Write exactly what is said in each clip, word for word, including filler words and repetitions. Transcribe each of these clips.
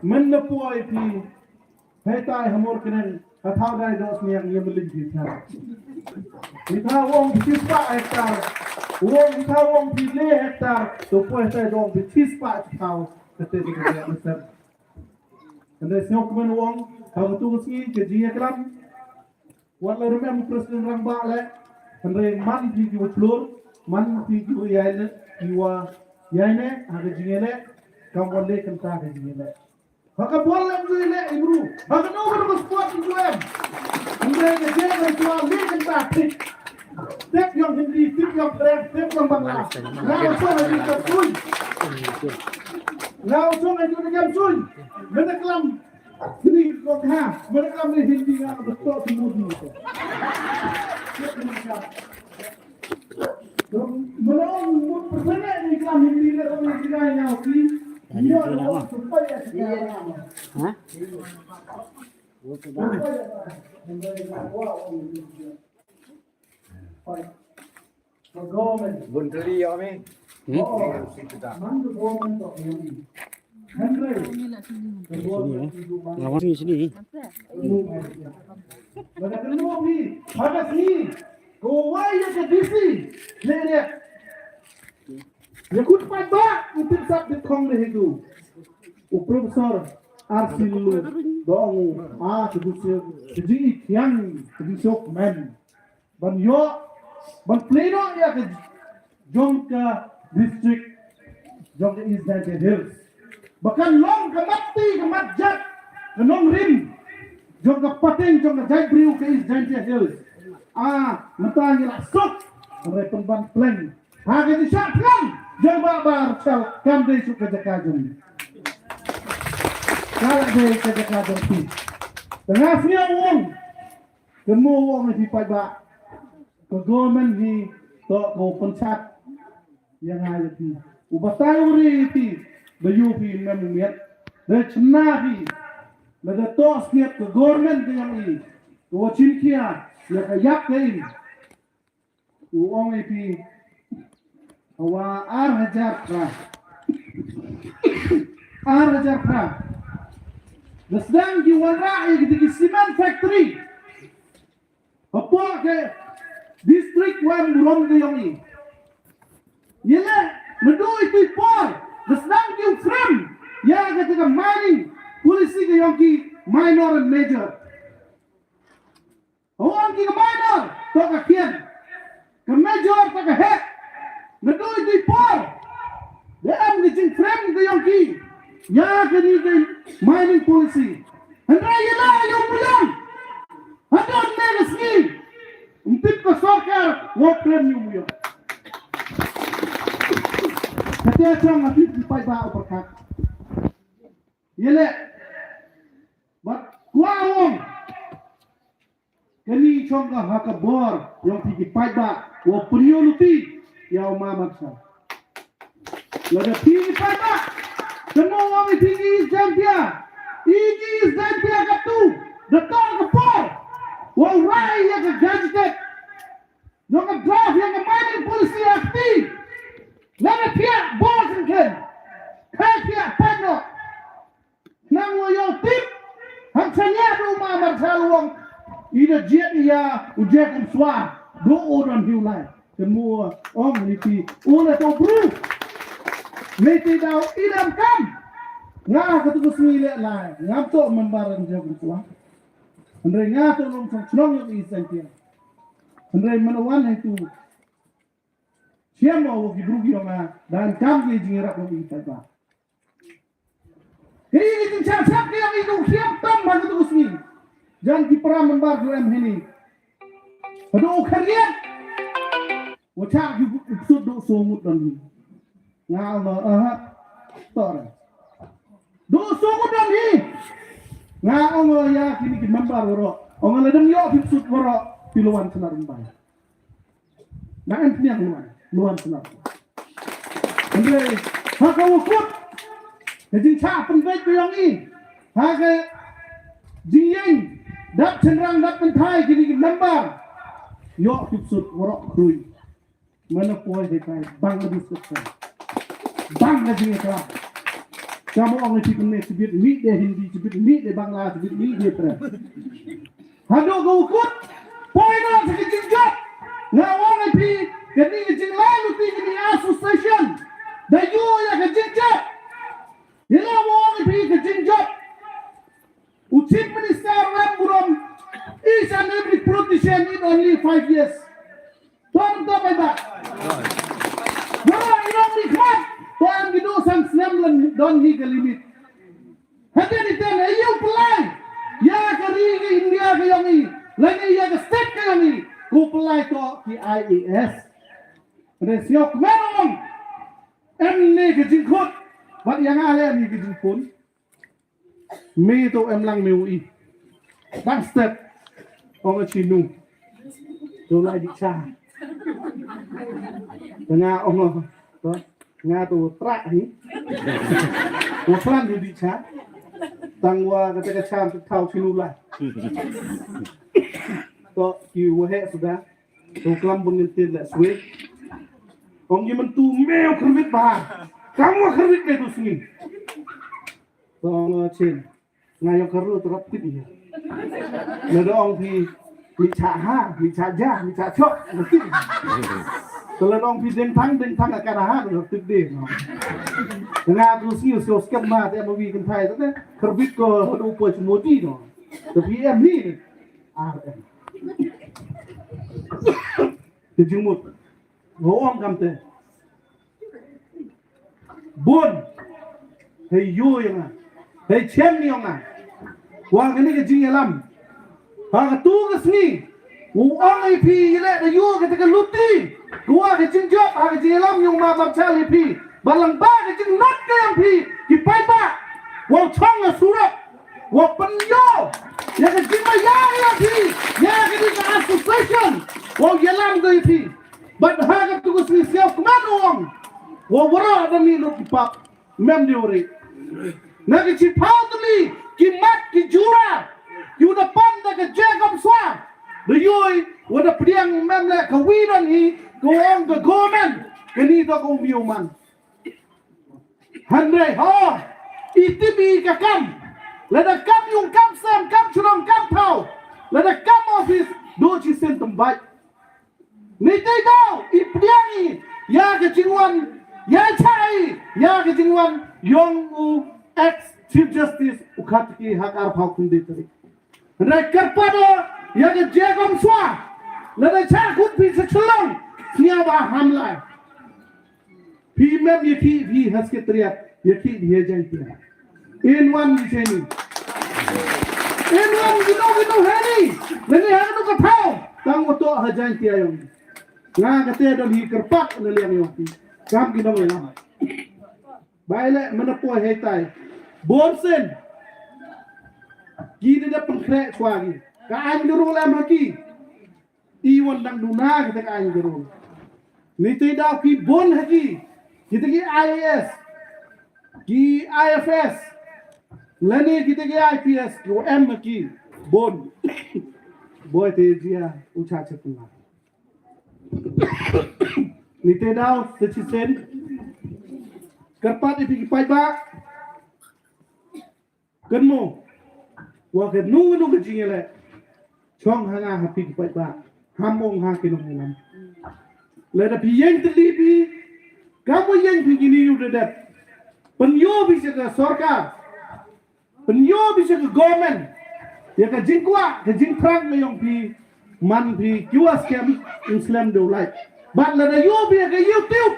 Men na poi phi, hei tai ha Mawryngkneng, ha thaw dai doh sniang ïa mlin phi tha. Phi tha wong phi spah hektar, wong phi tha wong phi le hektar, to poi tai dong phi spah thaw, kate kate kate. Kane sngewkmen wong, ha tu sngi ke jingïaklam. Wat la rem em u president rangbah leh, hynrei man phi ki wa chlur, man phi ki wa ïaineh, ki wa ïaineh ha ka jingïaleh, kam wan leh kynta ka jingïaleh. Ha ka bol em ju ïaleh i bru, ha ka no ka no ka sport em ju em. Hynrei ka jingïaleh ka leh kynta thik. Tip ïong Hindi, tip ïong French, tip ïong Bangla. Nga u song ha jingkam suiñ. Nga u song ha jingkam suiñ. Mynta klam Hindi ko ha, mereka ni Hindi nga betul semua ni. Menang mut persenek ni kami Hindi ni kami Hindi yang okey. Dia orang supaya sekarang. Ha? Supaya. Bun teli ya mi. Hmm? Sini, eh. Lawan sini, sini. Pada sini, kawai ya ke D C, lihat. Ya kut pai ba, utip sat di kong di hidu. U Professor R C Lulu, dong, ah, kedu siok, kedu ikiang, kedu siok men. Ban ïoh, ban plie noh ïa ka jong ka district jong ka East Jaintia Hills. Ba kan long ka mat ti ka mat jat ka nongrim jong ka pateng jong ka jaitbynriew ka East Jaintia Hills. Ah, mynta ngi la suk, hynrei pynban pleng. Ha ka jingshah thngan jong Bah Bah Rachel kam dei suk ka jaka jong ngi. Ka la dei ka jaka jong phi. Tengah sngewbha. Kynmaw ong ïa phi paidbah, ka government hi to ka u pynshad ïa nga ïa phi. U batai u ri ïa phi, ba ïoh phi mem u miet. Da chynna phi, lada to skhiat ka government ka ïong i, ka wa chimkhia ïa ka ïap ka im. U ong ïa phi, hawa ar hajar phra. Ar hajar phra. Da sdang ki wanrah ïa ki cement factory. Hapoh ka district wan burom ka ïong i. Ïa le, naduh itu i por, da sdang ki u frame ïa kata ka mining policy ka ïong ki minor and major. Hawang ki ka minor, to ka khian. Ka major, to ka heh. Naduh itu i por. Da em ka jingframe ka ïong ki. Ïa kani ka mining policy. Hynrei ïa la ïa u Mawïong. Hadon ne ka sngi. Ym tip ka sorkar, wa frame ïa u Mawïong. Kata chong ha phi ki paidbah u pyrkhat. Ïa le. Bad kwah ong. Kani chong ka ha ka bor, ïong phi ki paidbah, wa pynïoh luti, ïa u ma Marshal. Lada phi ki paidbah, kynmaw ong ïa phi ki East Jaintia, i ki East Jaintia katu, da to ka por, wa u rai ïa ka gazette, ïong ka draft ïa ka mining policy ha kti, lada thiah bor syngkien, khai thiah paid noh. Nang wa ïoh tip. Hangta ïa u ma Marshal u ong. I da jied ïa u Jacob Swa. Do u don hiu lai. Kynmaw ong ni ti. U la to bru. Ni ti dau i dam kam. Nga ka tu sngi le lai. Ngam to member Jacob Swa. Hynrei nga to long song shnong ïa i seng pia. Hynrei mana wan hai tu. Siam wa ki bru ki ong nga. Dan kam ki jingïarap ong i tai ba. Hi, hi, hi, chap, chap, ki ong i tu, siam tam, ha, tu, sngi. Jan ki para member tu em hini. Padu u khariat. Wa cha ki bu, u sut du so ngut dan hi. Nga ong, aha. Tor. Du so ngut dan hi. Nga ong, ya, kini ki member waro. Ong, la dang yo, ki sut waro. Pilawan senar member. Na em pniang luan, luan senar. Hynrei, ha ka wakut, ka jingchah pynbeit ka ïong i, ha ka jingïeng, dap chynrang, dap pynthai, kini ki member, ïoh ki psut, warok khrui. Mana poi hei kai, bang ka discussion. Bang ka jingïaklam. Kam ong ïa phi kumne, shibit mih de Hindi, shibit mih de Bangla, shibit mih de Prem. Haduh ka u kut, poi noh sha ka jingjop. Nga ong ïa phi, kane ka jinglai luti kane association, da ïoh ïa ka jingjop. Ïa nga ong ïa phi ka jingjop. U Chief Minister u ong burom, each and every politician in only five years. Don to bai ba. Bora i long ni khmat. To em ki do san snem lem don hi ka limit. Hynrei ni ten e ïa u pynlai ïa ka ri ka India ka ïong i, lane ïa ka state ka ïong i, ko pynlai to ki I A S. Hynrei sngewkmen ong em ne ka jingkhot. Bad ïa nga leh em ne ka jingkhot. Me to em lang me u i. Bang step. Ong a chinu. To lai di cha. Nga ong to. Nga to tra hi. Wa plan di cha. Tang wa kata ka cha thau chinu lai. To ki wa he suda. To klam bun ngen tin la swe. Ong ki mentu me u khyrwit ba. Kam wa khyrwit me tu sngi. To nga chin. Nga ïong ka ru terap tip ïa. Nga da ong phi, mi cha ha, mi cha ja, mi cha chok, nga tip. Te la ong phi deng thang, deng thang ka na ha, nga tip de. Nga tu sngi sio skep ma te ma wi kan thai te. Kerbit ko hadu po chmoti no. Te phi em ni. Ar em. Te jingmut. Ngo ong kam te. Bun. Hei yu ïa nga. Hei chem ïa nga. Wa kane ka jingïalam. Ha ka tu ka sngi. U ong ai phi ïa le da yu ka te ka luti. Ko wa ka jingjop ha ka jingïalam ïa u ma bam cha le phi. Ba lang ba ka jingnat ka ïa phi. Ki paidbah. Wa u chong nga surok. Wa pynïoh ïa ka jingmaya ïa phi ïa ka dei ka association. Wa ïalam ka ïa phi. Bad ha ka tu ka sngi siaw kmen u ong. Wa waroh da mi lut ki pap. Mem di wari. Na ki chiphaw tu mi ki mat ki jura. Yu da pan da ka Jacob Swa. Da yoi wa da pdiang mem le ka wi don hi ka ong ka government. Ka ni da ka umi u man. Hynrei ho, i tip i ka kam. Lada kam yung kam sem, kam chulong kam thaw. Lada kam office, do chi sen tymbai. Ni te daw, i pdiang i, ïa ka jingwan, ïa cha i, ïa ka jingwan, yong u ex Chief Justice, u khat ki hak ar phaw kum de tarik. Hynrei kyrpad ïa ka Jacob Swa. Lada cha khut phi sa chlong. Sñiaw ba ham lai. Phi mem ïa ki phi ha Secretariat ïa ki ïa Jaintia. In wan ki cheni. In wan ki no ki no hani. Lani ha no ka thau. Tang wa to ha Jaintia yong. Nga ka te don hi kyrpad na liang yong phi. Kam ki no ïa. Bai le mana poi hei tai. Bon sen. Ki de da pengkhreh chwa ki. Ka aiñ ka rul em ha ki. I wan dang duna kita ka aiñ ka rul. Ni te da ki bon ha ki. Kita ki I A S. Ki I F S. Lani kita ki I P S. Ki em ha ki. Bon. Boi te jia u cha cha pula. Ni te daw sa chi sen. Kyrpad ïa phi ki paidbah. Kynmo. Wa kynno kynno ka jingïaleh. Chong ha nga ha phi ki paidbah. Ham ong ha ki nongïalam. Lada phi ïeng tylli phi. Kam wa ïeng phi kini yu da dep. Pynïoh phi sha ka sorkar. Pynïoh phi sha ka government ïa ka jingkwah ka jingthrang ka yong phi. Man phi kiwa skhem in slem dewlait. Bad lada ïoh phi ïa ka YouTube.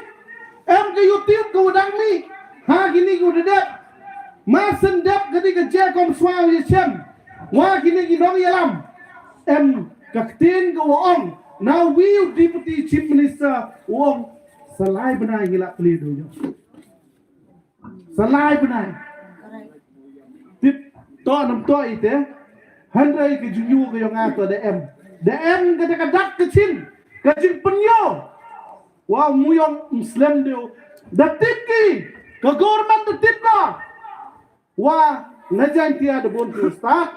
Em ka YouTube ka wa dang mih ha kini ki wa da dep. Mar syn dep ka dei ka Jacob Swa ïa chem wa kini ki nongïalam. Em ka ktien ka wa ong na wi u Deputy Chief Minister wa ong sa lai bnai ngi la plie dewïong. Sa lai bnai. Tip to nam to ite. Hynrei ka jingïoh ka yong nga to da em. Da em ka da ka dak ka chin. Ka jingpynïoh. Wa mu yong um slem deu. Da tip ki. Ka government da tip ka. Wa na Jaintia da bon ki stad.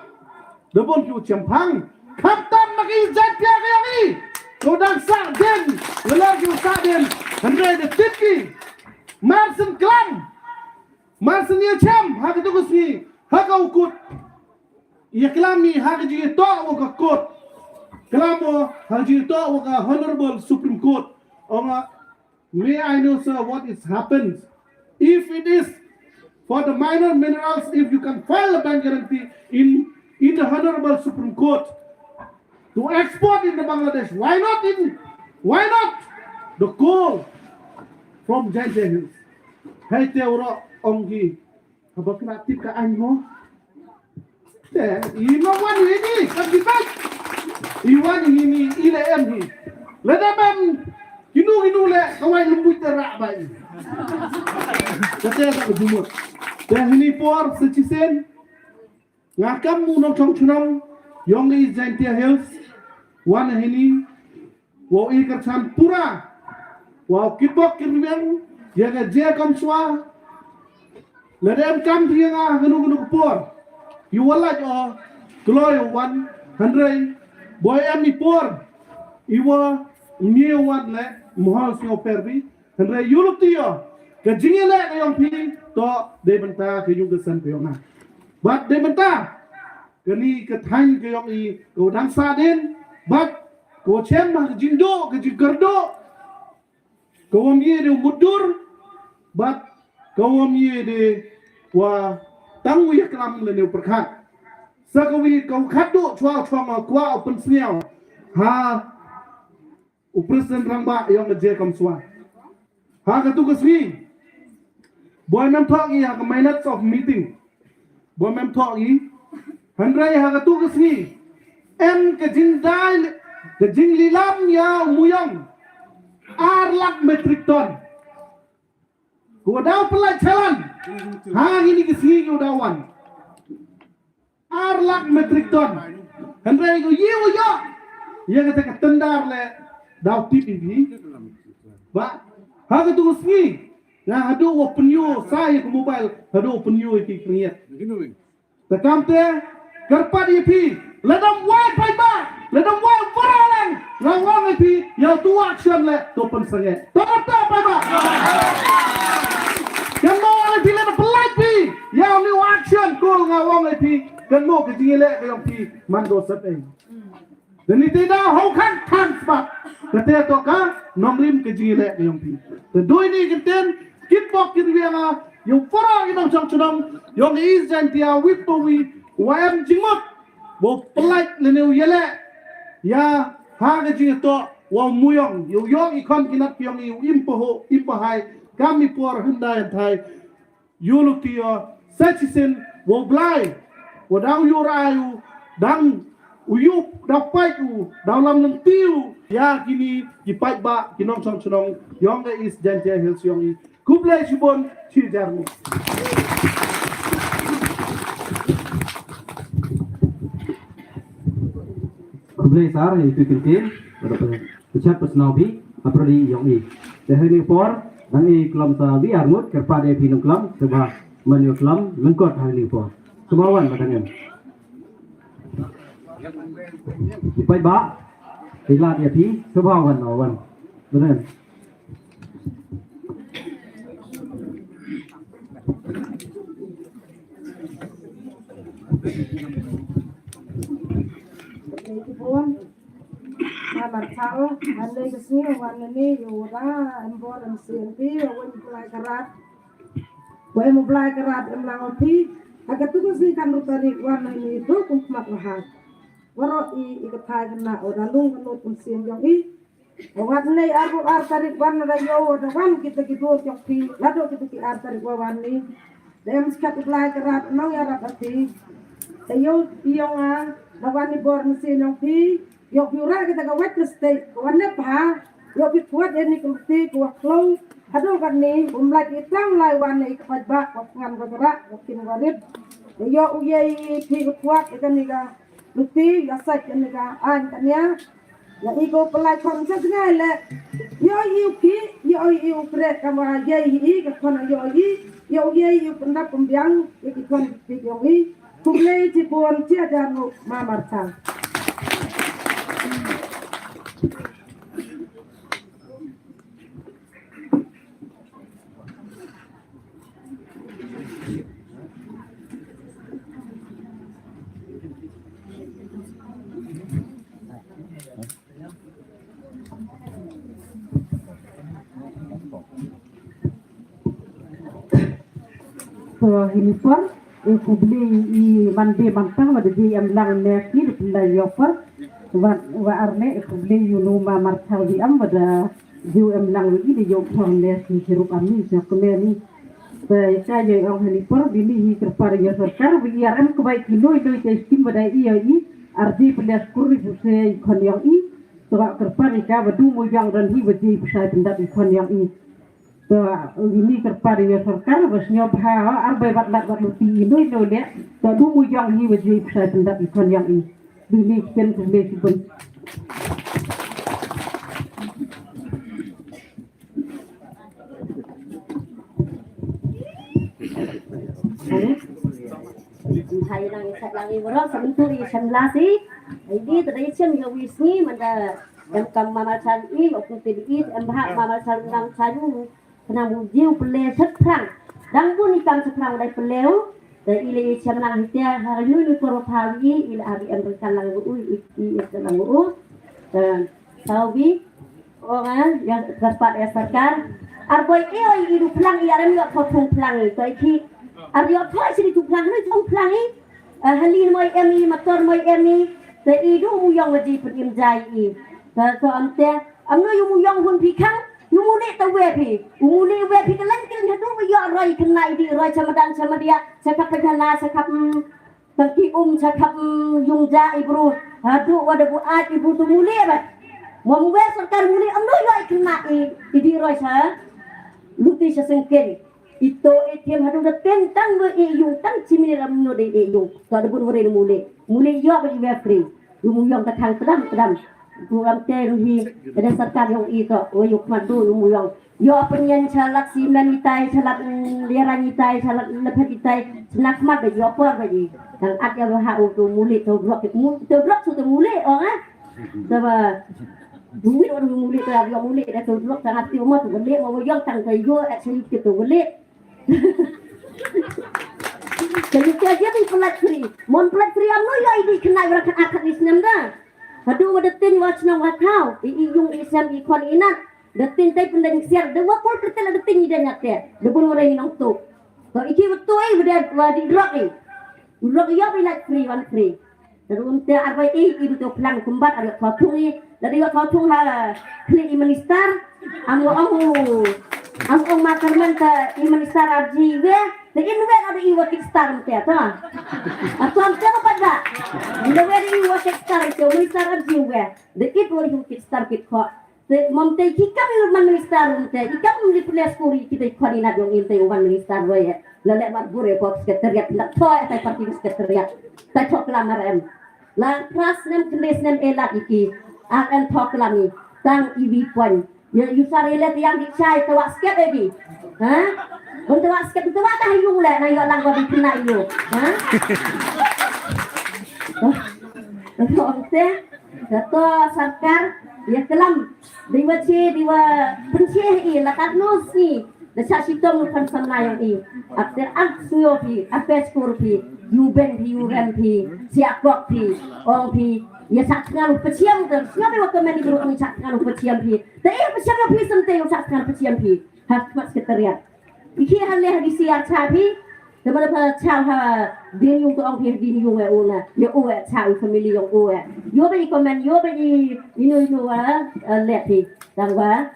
Da bon ki chempang. Kham tam ma ki Jaintia ka yong i. Ko dang sa den. Lala ki sa den. Hynrei da tip ki. Mar syn klam. Mar sien ïa chem ha ka tu ka sngi ha ka u kut. Ïa klam ni ha ka jingïatoh wa ka court. Klam wa ha ka jingïatoh wa ka Honorable Supreme Court. Ong nga, may I know, sir, what is happened? If it is for the minor minerals, if you can file a bank guarantee in in the Honorable Supreme Court to export in the Bangladesh, why not in why not the coal from Jaintia Hills? Hei te ura ong ki Haba kena tip ka ain mo. Te, i ma wan ini, kan kita. I wan ini, i le em hi. Lada ban, kinu kinu le, kawai lembut te rak bai. Kata tak jumut. Te hini por, sechisien. Nga kam mu nongchong chnong, yong i Jaintia Hills. Wan hini, Wow i kyrchan pura. Wow kitbok kirmiang. Ïa ka jia kam swa. Lada em kam phi ïa nga nganu nganu ka por. Ïa wa lait o. Kloi wan. Hynrei. Boi em i por. Ïa wa mie wan le. Mohol sio perbi. Hynrei ïa luk ti o. Ka jingïaleh ka yong phi. To dei bynta ka yung ka sen ka yong nga. Bad dei bynta. Kani ka thaiñ ka yong i ka wa dang sah dien bad ka wa chem ha ka jingduh ka jingkyrduh ka wa mih de u mutdur bad ka wa mih de wa tang u ïaklam lane u pyrkhat sa ka wi ka wa khatduh chwa chwa ma kwah u pynsngew ha u president rangbah yong ka je kam swa. Ha ka tu ka sngi. Boi mem thok i ha ka minutes of meeting. Boi mem thok i. Hynrei ha ka tu ka sngi. Em ka jingdai ka jinglilam ïa u muyong. Ar lak metric ton. Ku daw pelai chalan. Ha ini ka sngi ku daw wan. Ar lak metric ton. Hynrei ko ïew ïa. Ïa kata ka tendar le daw tip i bi. Ba ha ka tu sngi. Nga hadu wa penyu sa ïa ka mobile hadu wa penyu ïa ki kringit. Ta kam te kyrpad ïa phi. Ladam wai pai ba. Ladam wai para lang. Nga wang ïa phi ïa tu action le tu pensenge. Ta ta pai ba. Kan mo ïa phi ladam pelai phi. Ïa ni action kol nga wang ïa phi. Kan mo ka jingïaleh ka yong phi man do sat eng. Dan ni te da hau kan kan spat. Ka te to ka nongrim ka jingïaleh ka yong phi. Te doi ni ka ten kit bok kit wiang a yong poro i nong chong chnong yong i Jaintia wi po wi wa em jingmut. Bo pelait le ne u ïaleh. Ïa ha ka jingïatoh wa muyong yong yong i khon ki nat yong i im po ho im po hai kam i por hyndai thai. Yu luti ïa sa chisien wa u Blai wa dang yu rai u dang u yu da pait u da lam lynti u ïa kini ki pait ba ki nongchong chnong yong ka East Jaintia Hills yong i. Khublei shibun chi jar mu. Khublei sar ïa ki kin kin. Pachat pasnau bi, aprodi yong i. Te hynne por, nang i klom sa bi armut, kyrpad ïa phi nong klom, seba man ïa klom, lengkot hynne por. Seba wan, ba dang em. Pai ba, ilat ïa phi, seba wan, wan. Ba dang em. Namar chao, wan lei ka sngi, wan lei ni, ïa u da, em bor, em sien pi, ïa u em u Blai Karat. U em u Blai Karat, em lang u pi. Ha ka tu ka sngi kan ru tarik, wan lei ni, tu kum khmat wa ha. Waroh i, i ka thai ka na, u da lung ka nud, em sien yong i. Wat nei ar bok ar tarik wan na da ïoh da wan kita ki dur jong phi. Lado kita ki ar tarik wa wan ni. Da em skat i Blai Karat nong ïarap ha phi. Da ïoh ïoh nga da wan ni bor ni si nong phi. Ïoh phi ura kita ka wet ka state ka wan ne pha. Ïoh phi kuat ïa ni ka mesti ka wa klong. Hado kat ni bum lai ki tang lai wan ni ka paj ba ka ngan ka gerak ka kin ka rit. Da ïoh u ye i phi ka kuat ïa ka ni ka mesti ka sait ka ni ka ain ka nia. Ïa i ko pelai khon sa jngai le. Ïa i u ki, ïa i u pre ka ma ïa i ka khon ïa i, ïa i u pendap pembiang, ïa ki khon ki ïa i. Kumlei ti bon ti ada ngo ma marta. Hi ni por, e khublei i man be man tang wa da ji em lang ne ki da pynlai yo por. Wa, wa ar ne e khublei yu nu ma mar thaw di am wa da ji em lang wi i da yo por ne ki hirup am ni sa kme ni. Te ka ye ong hi ni por bi ni hi kyrpad ya sorkar bi ya em kbai ki noi noi te skim wa da i ya i. Ar ji pynlai skur ri bu se i khon yong i. Te wa kyrpad i ka wa du mu yong don hi wa ji pynlai pyndap i khon yong i. Te ini kyrpad ïa sorkar ba sngewbha arbai wat lat wat luti inoi noi leh. Te du mu ïong hi wa jui psa tyndat i kon ïong i. Ini ken khublei shibun. Hai lang i sat lang i wara sa bentuk i sembla si. Ini tadi sem ya wisni manda em kam mamal sal i okun tadi i em bahak mamal sal nang sayu. Khnang ba u jiw pynleh shaphrang. Dang bun i kam shaphrang u dei pynleh u. Te i leh i shem lang hi te ha ïu ïu por pha wi i leh ha bi em ryngkat lang u i i i lang u. Te saw wi. Ong a ïa kyrpad ïa sorkar. Ar boi e oi i du phlang i ar em ïoh thoh thung phlang i. Te i ki ar ïoh thoh i sini tu phlang i tu phlang i. Eh, hali moi em i motor moi em i. Te i du mu yong wa ji pyn im jai i. Te to am te. Am no yu mu yong hun phi khang, yu mu leh ta we phi. U mu leh we phi ka leng kren hadu ba ïoh roi kena i di roi chamadan chamadia, chakap pejana, chakap, mm, tangki um, chakap, mm, yung ja i bru. Hadu wa da bu ai i bru tu mu leh ba. Mo mu we sorkar mu leh am no ïoh i kena i, i di roi cha. Luti cha sengken. Ito A T M hadu da ten tang ba i yung tang chimini ram nyo de i yung. To da bun wari mu leh. Mu leh ïoh ba i we free. Yu mu yong ka thang tram tram. Yu ram te ru hi. Ka da sarkar yong i to. Wa yu khmat du yu mu yong. Yu apa nyen chalat simen itai, chalat, mm, liaran itai, chalat lepet itai. Sna khmat ba yu apa ba i. Tang at ya ba ha u tu mu leh tu drok mu tu drok su tu mu leh ong ah. Saba. Duit orang mu leh tu yu mu leh da tu drok tang at yu ma tu leh ma yong tang ka yu actually tu leh. Jadi kerja di pelat free. Mon pelat free am no ya ini kena orang kan akad ni senam dah. Hadu wa da tin wa chnong wa thau. I i yung i sem i khon i nat. Da tin tai pendeng siar. Da wa pol kertel da tin i da nyat ya. Da bun orang i nong tu. To iki betul i wa da wa di drop i. Drop i ya pelat free one free. Te ruh te arbai i i to plang kumbat ar ïoh thoh thung i. Lada ïoh thoh thung ha khlieh i minister. Am ong u am ong ma Carmen te i minister ar ji we. Te in we ar i wa kit star te ta. Ar to am te ba da. Ila we i wa kit star te minister ar ji we. De it wa i kit star kit kho. Te mom te ki kam i man minister um te i kam li ples kuri ki te khwari na dong in te wan minister roi. La le mar bure pop secretariat la thoi te parti secretariat. Te thok la mar em. La pras nem kles nem elat iki. Ar em thok la mi. Tang i wi pon. Ya yu sar elet yang di chai te wa skep e bi. Ha? Bun te wa skep te wa ta yung le na yo lang wa di kena yu. Ha? Te Kato sarkar ïa klam. Dei wa che, dei wa pynche i la kat no si. Da sa shitom nu pan samla yong i. Ap ter ak suyo phi, ap pes kur phi. Yu ben phi, yu rem phi. Si akok phi, ong phi. Ïa sa tngan u pesiam ter. Sngap i wa komen i bru ong sa tngan u pesiam phi. Te i pesiam phi sem te yu sa tngan pesiam phi. Hak mat sekretariat. Iki ha leh di siar cha phi. Te mana pa cha ha din yung to ong phi din yung e una. Ya u e cha u family yung u e. Yo ba i komen yo ba i inu inu wa leh phi. Tang wa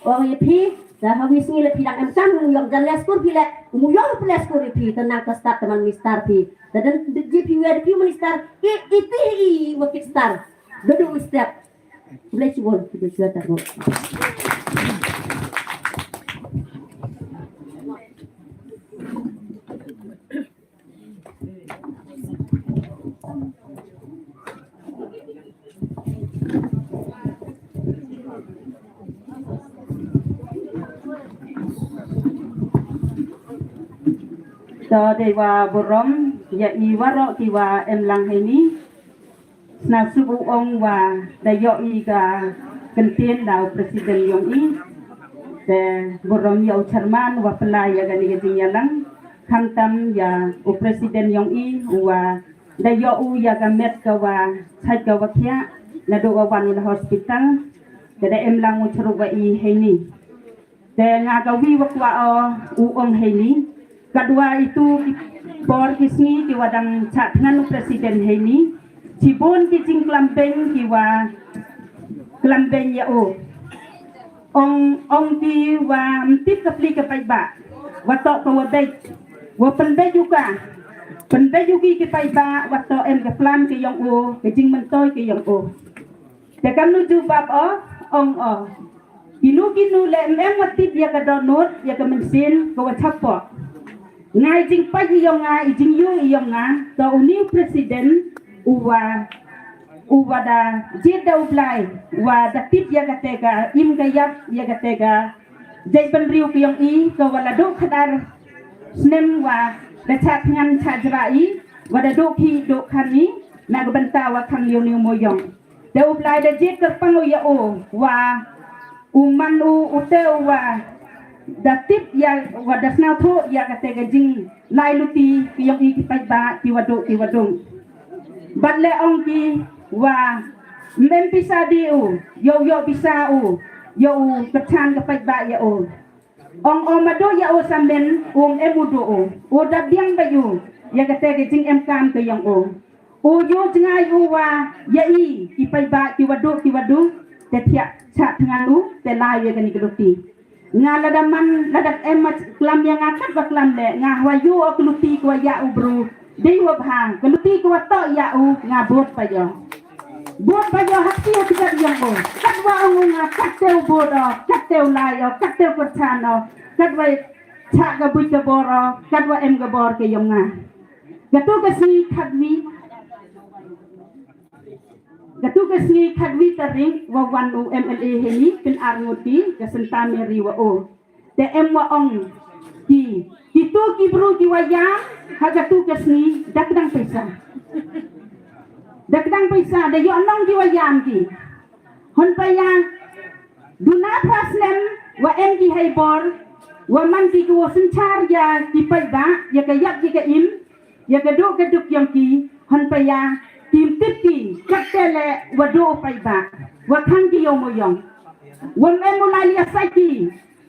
ong ya phi. Te ha wi sngi leh phi dang em kam yung jan leh skur phi leh. Umu yung phi leh skur phi. Te nang ka start te man minister phi. Te dan ji phi we phi minister. I i ti i wa kit star. Dodo step. Khublei shibun, khublei shibun. To dei wa burom ïa i waroh ki wa em lang heini. Sna suk u ong wa da ïoh i ka kyntien da u president yong i. Te burom ïa u chairman wa pynlai ïa kane ka jingïalang. Khamtam ïa u president yong i u wa da ïoh u ïa ka met ka wa chait ka wa khiah naduh wa wan u na hospital. Ka da em lang u chru wa i heini. Te nga ka wi wa kwah o u ong heini. Katwa itu ki por ki sngi ki wa dang chah thngan u president heini, chibun ki jingklam beiñ ki wa klam beiñ ïa u. Ong ong ki wa ym tip ka pli ka paidbah, wa toh ka wa beit, wa pynbeit u ka, pynbeit u ki ki paidbah, wa toh em ka plan ka yong u, ka jingmyntoi ka yong u. Te kam nu jubab o, ong o. Kinu kinu le em em wa tip ïa ka dohnud, ïa ka mynsiem ka wa chapoh. Nga i jingpait i yong nga, i jingyu i yong nga, to u ni u president, u wa, u wa da jied da u Blai, wa da tip ïa kate ka im ka ïap, ïa kate ka jait bynriew ka yong i, ka wa la duh khadar snem wa da chah thngan chah jrah i, wa da duh ki duh khan i, na ka bynta wa khang ïa u ni u mo yong. Te u Blai da jied kyrpang u ïa u, wa u man u, u te u wa da tip ïa, wa da sngewthuh ïa kate ka jinglai luti ki yong i ki paidbah ki wa duh ki wa dung. Bad le ong ki wa ym em pisa di u, ïoh ïoh pisa u, ïoh u kyrchan ka paidbah ïa u. Ong o madu ïa u samen, um em u du u. U da biang ba yu ïa kate ka jingem kam ka yong u. U yu jngai u wa ïa i ki paidbah ki wa du ki wa du. Te thiah chah thngan u te lai ïa kani ka luti. Nga lada man lada em ma klam ïa nga kat ba klam le nga wa yu o ka luti ki wa ïa u bru. Dei wa bha ka luti ki wa toh ïa u nga bud ba ïa. Bud ba ïa hati hati kat ïa u. Kat wa ong u nga kat te u bud o, kat te u lai o, kat te u kyrchan o, kat wa chah ka buit ka bor o, kat wa em ka bor ka yong nga. Katu ka sngi khatwi, katu ka sngi khatwi tarik wa wan u M L A heini pyn ar ngut ki ka Santa Mary wa o. Te em wa ong ki, kitu ki bru ki wa ïam ha katu ka sngi da kdang paisa. Da kdang paisa, da ïoh nong ki wa ïam ki. Hon pa ïa duna phra snem wa em ki hei bor, wa man ki ki wa synchar ïa ki paidbah, ïa ka ïap ïa ka im, ïa ka duk ka duk yong ki, hon pa ïa kim tip ki kat te le wa du paidbah, wa khang ki ïa u mo yong. Wa em u lai ïa sai ki,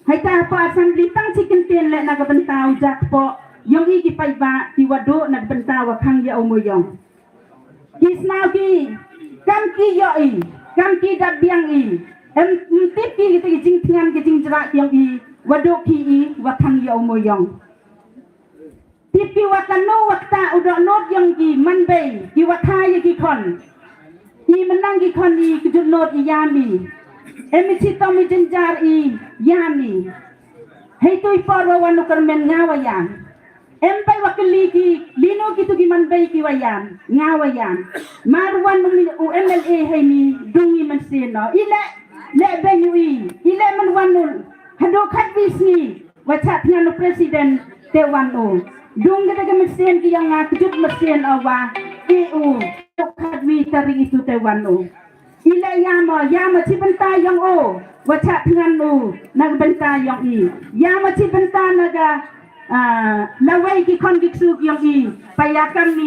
hai ta pa assembly tang chi kyntien le na ka bynta u jak po yong i ki paidbah ki wa du na ka bynta wa khang ïa u mo yong. Ki snaw ki, kam ki ïoh i, kam ki da biang i, em tip ki ki jingthngan ki jingjrah yong i, wa du ki i, wa khang ïa u mo yong. Tip ki wa kano wa kta u dohnud yong ki man bei, ki wa kha ïa ki khon. I mynang ki khon i ki jut nud i ïam i. Em i chitom i jynjar i ïam i. Hei tu i por wa wan u kyrmen nga wa ïam. Em bai wa kylli ki, lino kitu ki man bei ki wa ïam, nga wa ïam. Mar wan u M L A heini, dung i mynsiem no. I le, le beiñ u i, i le man wan u, hadu khatwi sngi, wa chah thngan u president, te wan u. Dung kata ka mynsiem ki yong nga, kjut mynsiem o wa, i u, khatwi tarik itu te wan u. I le ïam o, ïam o chi bynta yong o, wa chah thngan u, na ka bynta yong i. Ïam o chi bynta na ka, ah, lawei ki khon ki ksu ki yong i, pa ïa kam ni